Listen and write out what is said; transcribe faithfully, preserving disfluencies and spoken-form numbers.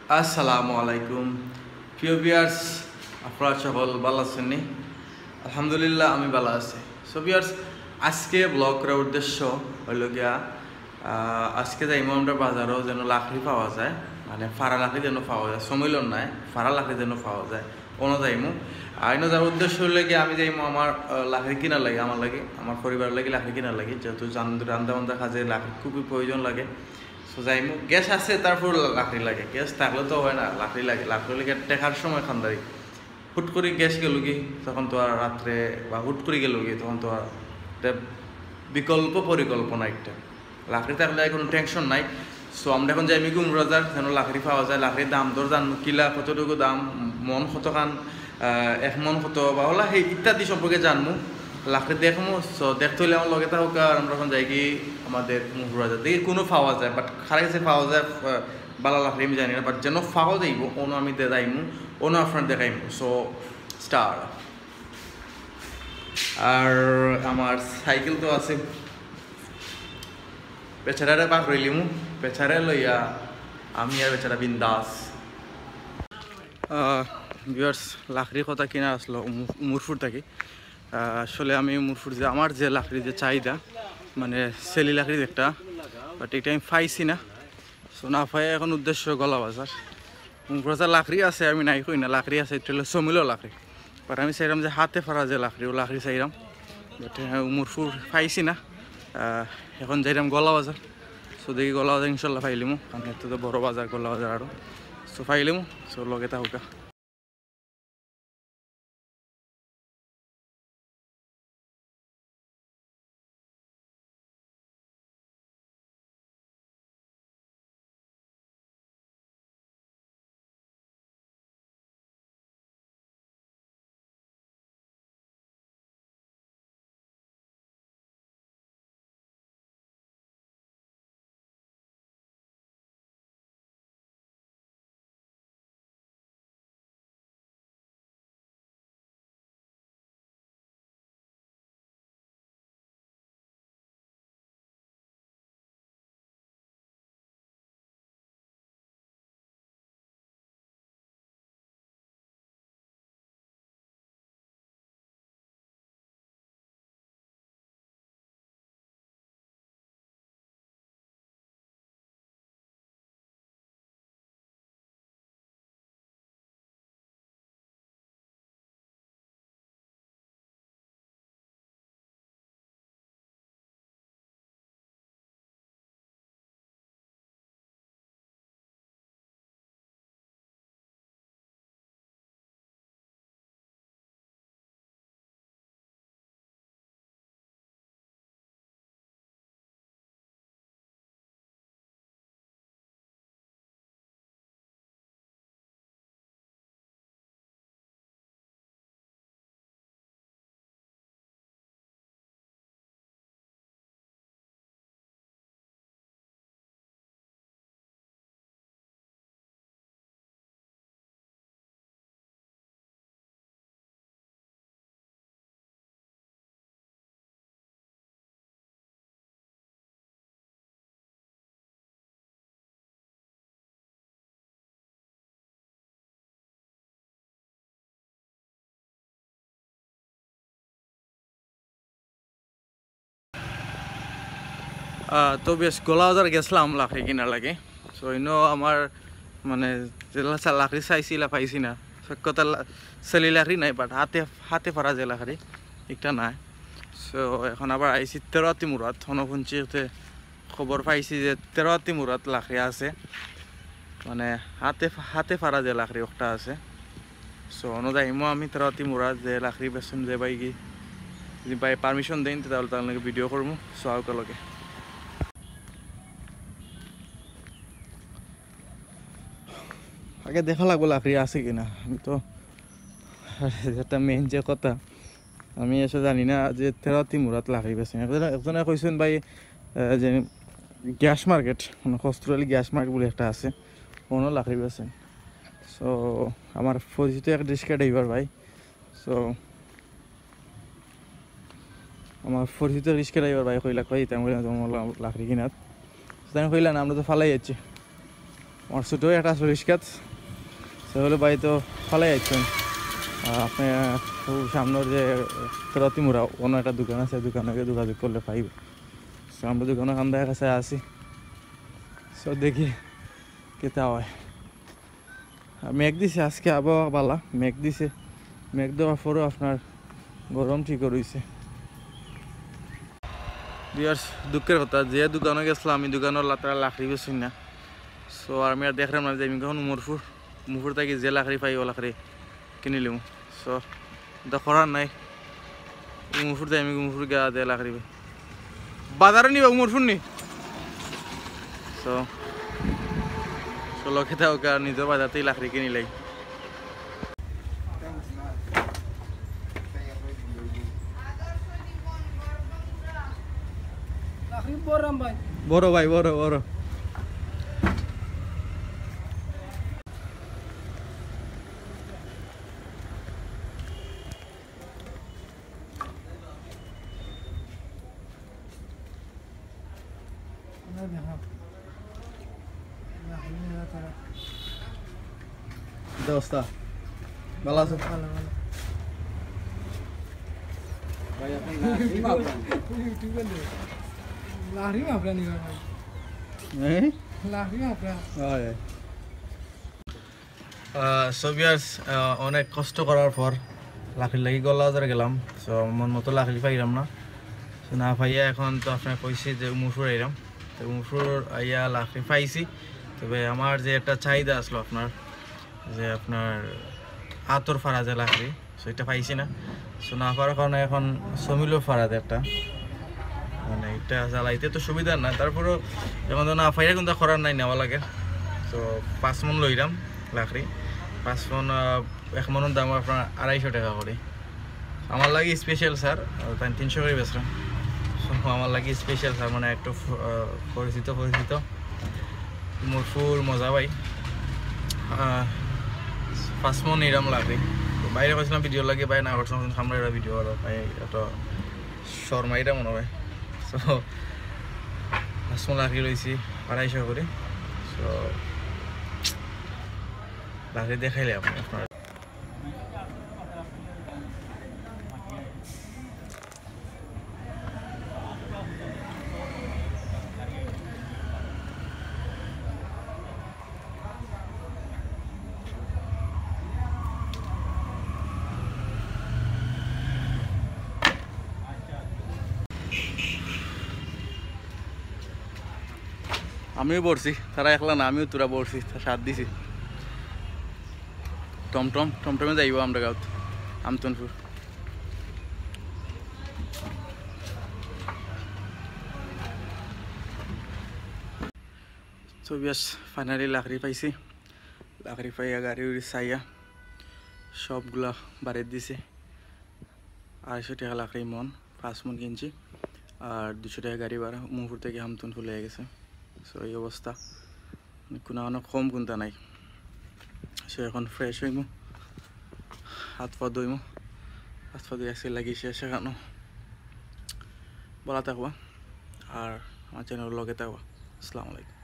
আসসালামু আলাইকুম। প্রিয় ভিউয়ার্স, আপনারা সকল ভালা আছইন নি? আলহামদুলিল্লাহ, আমি ভালা আছি। সো ভিউয়ার্স, আজকে ব্লগ করার উদ্দেশ্য অইলো গিয়া, আহ, আজকে যাইমু আমরা বাজারো, যেন লাকড়ি পাওয়া যায়, মানে ফাড়া লাকড়ি যেন পাওয়া যায়, সমিলর নায়, ফাড়া লাকড়ি যেন পাওয়া যায়, অনো যাইমু। আর অনো যাওয়ার উদ্দেশ্য অইলো গিয়া আমি যাইমু আমার, আহ, লাকড়ি কিনার লাগি, আমার লাগি, আমার পরিবারর লাগি লাকড়ি কিনার লাগি, যেহেতু জান-, রান্দা বান্দার কাজে লাকড়ি খুবই প্রয়োজন লাগে। সো যাইমু, গ্যাস আছে, তারপর লাকড়ি লাগে, গ্যাস থাকলে তো অয় না, লাকড়ি লাগে, লাকড়ি লাগে টেকার সময় খান্দারি। হুট করি গ্যাস গেলোগি, তখন তো আর রাত্রে, বা হুট করি গেলোগি, তখন তো আর এটা বিকল্প পরিকল্পনা একটা। লাকড়ি থাকলে কুনু টেনশন নাই। সো আমরা অখন যাইমু গুমরু বাজার, যেন লাকড়ি পাওয়া যায়, লাকড়ির দাম দর জানমু, কিলা, কতটুকু দাম, মন কতখান, আহ, এক মন কত, বা অলা হে ইত্যাদি সম্পর্কে জানমু। লাকড়ি দেখমু, সো দেখতে অইলে আমার লগে থাকউক্কা। আর আমরা অখন যাইগি আমাদের গুমরু বাজার, দেখি কুনু পাওয়া যায়, বাট কার গেছে পাওয়া যায়, আহ, ভালা লাকড়ি আমি জানি না, বাট যেন পাওয়া যাইবো, অনো আমি দে-, যাইমু, অনো আপনারারে দেখাইমু। So start. আর আমার সাইকেল তো আছে, বেচারারে বার করিলিমু, বেচারারে লইয়া আমি আর বেচারা বিন্দাস। আহ, ভিউয়ার্স, লাকড়ির কথা কিনা আসলো উমু-, উমরপুর থাকি। আহ, আসলে আমি উমরপুর যে আমার যে লাকড়ি যে চাহিদা, মানে সেলি লাকড়ি একটা, বাট এটা আমি পাইছি না। সো না পাই অখন উদ্দেশ্য গলা বাজার। উমরপুর বাজার লাকড়ি আছে, আমি নাই কই না, লাকড়ি আছে, এটা অইলো সমিলর লাকড়ি। বাট আমি চাইরাম যে হাতে ফাড়া যে লাকড়ি, অউ লাকড়ি চাইরাম। বাট, আহ, উমরপুর পাইছি না। আহ, অখন যাইরাম গলা বাজার। সো দেখি গলা বাজার ইনশাল্লাহ পাইলিমু, কারণ এত তো বড় বাজার গলা বাজার আরো। সো পাইলিমু, সো লগে থাকউক্কা। আহ, তো বেশ, গলা বাজার গেছলাম লাকড়ি কিনার লাগি। সো ইনো আমার মানে যেলা চা-, লাকড়ি চাইছি, ইলা পাইছি না। সব কথা লা-, সেলি লাকড়ি নাই, বাট হাতে, হাতে ফাড়া যে লাকড়ি, একটা নাই। সো অখন আবার আইছি তেরো আতি মুরাত, হনফুঞ্চিতে খবর পাইছি যে তেরো আতি মুরাত লাকড়ি আছে, মানে হাতে, হাতে ফাড়া যে লাকড়ি একটা আছে। সো অনো যাইমু আমি তেরো আতি মুরাত যে লাকড়ি বেচইন যে ভাইগি, যদি ভাই পারমিশন দেইন, তে তাইলে তার লগে ভিডিও করমু। সো আউক্কা লগে। আগে দেখা লাগবো লাকড়ি আছে কিনা। আমি তো যেটা মেইন যে কথা, আমি আসলে জানি না যে তেরো আতি মুরাত লাকড়ি বেচইন। একজনে, একজনে কইছইন ভাই, আহ, যে গ্যাস মার্কেট, মানে কস্তুরআলী গ্যাস মার্কেট বুলি একটা আছে, অনো লাকড়ি বেচইন। সো আমার পরিচিত এক রিক্সা ড্রাইভার ভাই, সো আমার পরিচিত রিক্সা ড্রাইভার ভাই কইলা, "কই, ইতা আমি কইলাম, তোমার লা-, লাকড়ি কিনাত?" তাই কইলা, "না, আমরা তো ফালাই যাচ্ছি।" আমার ছোট একটা চল্লিশ কাত, সে হলো বাড়ি তো ফালাই যাচ্ছেন। আর আপনি খুব সামনের যে তেরাতি মুড়া, অন্য একটা দোকান আছে, দোকানে গিয়ে যোগাযোগ করলে পাইবে। তো আমরা দোকানের কান্দার কাছে আছি, সো দেখি কেতা হয়। আর মেঘ দিছে আজকে, আবহাওয়া ভালা, মেঘ দিছে। মেঘ দেওয়ার পরেও আপনার গরম ঠিক রইছে। ভিউয়ার্স, দুঃখের কথা, যে দোকানো গেছিলাম, আমি দোকানর লাতারা লাকড়ি বেচছইন না। সো আর আমি আর দেখলাম না যে আমি এখন উমরপুর, উমরপুর থাকি যে লাকড়ি পাই, ও লাকড়ি কিনিলিমু। সো, দা করার নাই, উমরপুর থাকি আমি উমরপুর গিয়া দে লাকড়ি পাই। বাজারে নিবা, উমরপুর নি। সো, চলো, খেতে হোক আর নিজের বাজারতেই লাকড়ি কিনিলাই। লাকড়ি বড় রাম ভাই। বড় ভাই, বড়, বড়। দোস্তা, ভালো আছো? ভালো, ভালো। ভাই, আপনি লাকড়ি মাপলেন? YouTuber রে। লাকড়ি মাপলেন নি ভাই? হ্যাঁ? লাকড়ি মাপলেন? হয়। আহ, so viewers, আহ, অনেক কষ্ট করার পর লাকড়ির লাগি গলা বাজারে গেলাম। So মন মতো লাকড়ি পাইলাম না। So না পাইয়া এখন তো আপনার কইছি যে উমরপুর আইলাম। তো উমরপুর আইয়া লাকড়ি পাইছি। তবে আমার যে একটা চাহিদা আসলো আপনার, যে আপনার আতর ফাড়া যে লাকড়ি, so এটা পাইছি না। So না পাওয়ার কারণে এখন সমিলো ফাড়া দে একটা, মানে এটা জ্বালাইতে তো সুবিধা না, তারপরেও এখন তো না পাইলে কিন্তু করার নাই, নেওয়া লাগে। So পাঁচ মন লইলাম লাকড়ি, পাঁচ মন, আহ, এক মনের দাম আপনার আড়াইশো টাকা করে। আমার লাগি স্পেশাল স্যার, তাই তিনশো করে বেচলাম। So আমার লাগি স্পেশাল স্যার, মানে একটু ফ-, আহ, পরিচিত পরিচিত। মোর ফুল মজা ভাই। আহ, পাঁচ মন নিলাম লাকড়ি। তো বাইরে কইছিলাম ভিডিও লাগে, ভাই না করছিলাম, সামনে একটা ভিডিও করো, ভাই এত শর্মাইটা মনে হয়। So পাঁচ মন লাকড়ি লইছি আড়াইশো করে। So লাকড়ি দেখাইলে আপনি আপনার আমিও বড়ছি, তারা একলা না, আমিও তোরা বড়ছি, তা সাথ দিছি। টমটম, টমটমে যাইব আমরা গাঁত, আমতনপুর। তো বিয়াস, finally লাকড়ি পাইছি। লাকড়ি পাইয়া গাড়ি উড়ি চাইয়া সবগুলা বাড়িত দিছে। আড়াইশো টাকা লাকড়ি মন, পাঁচ মন কিনছি। আর দুশো টাকা গাড়ি ভাড়া, উমরপুর থেকে আমতনপুর লইয়া গেছে। So এই অবস্থা, মানে কোনো অনেক কম কুন্তা নাই। So এখন ফ্রেশ হইমু, হাত পা ধইমু, হাত পা ধুই আজকে লাগি শেষ এখানো। ভালা থাকবা আর আমার চ্যানেল লগে থাকবা। আসসালামু আলাইকুম।